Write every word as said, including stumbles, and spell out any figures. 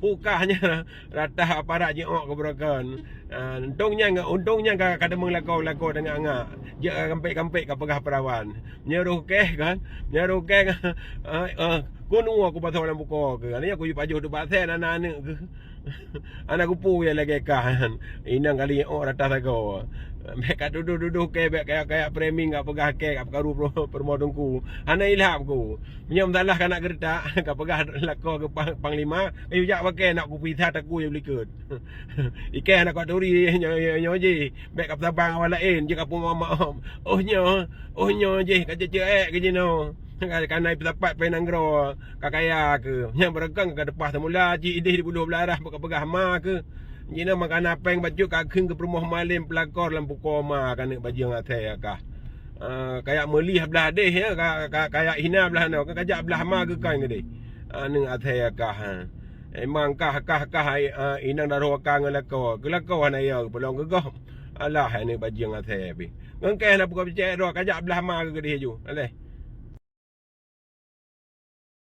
Bukah nyan rata aparat jiôk keu beureukan. Ah, untông nyan, untông nyan ka, ka deungon lakoe-lakoe teungak-ngak. Jeuet ka kampék-kampék ka peugah peurawan. Meunyoe roh kèh kan, meunyoe roh kèh kan, ah, ah, keuneuk kupasoe lam bukôk keuh. Nyan kupajoh teuh bak sèn aneuk-aneuk keuh. Hana kupeue lagèe kah nyan. Inong kali jiôk rata sagoe. Bèk ka tudoh-tudoh kèh, bèk kayak-kayak framing, ka peugah kèh, ka peukaru peurumoh teungku. Hana ilham ku. Meunyoe meusalah ka na geureutak, ka peugah lakoe keu pang-, panglima, ka yue jak bak kèh nak kupisah takue yue likot. Ikèh hana kuat turi nyoe, nyoe, nyoe jih. Bèk ka peusabang awak laén, jeuet ka peumeu'oh-meu'oh. Oh nyoe, oh nyoe jih ka ceuceuek keu jinoe. Ka, ka na peusapat péng nanggroe, ka kaya keuh. Nyang beureukan ka teupah seumula, cit idéh di buloh beularah, bèk ka peugah ma keuh. Jinoe maka na péng bacut ka kheun keu peurumoh malém peulakor lam pukoe ma keuneuk bajeueng asèe kah. Ah, kayak meulih blah déh, ya, ka, ka, kayak hina blah noe, ka, ka jak blah ma keuh kan keudéh. Aneuk asèe kah, ha. Emang kah, kah, kah, ai, ah, inong daroe ka ngon lakoe. Keu lakoe hana ya, peulong keu gob. Alah, aneuk bajeueng asèe pih. Ngon kèh na pukon picék droe, ka jak blah ma keuh keudéh ju. Aléh.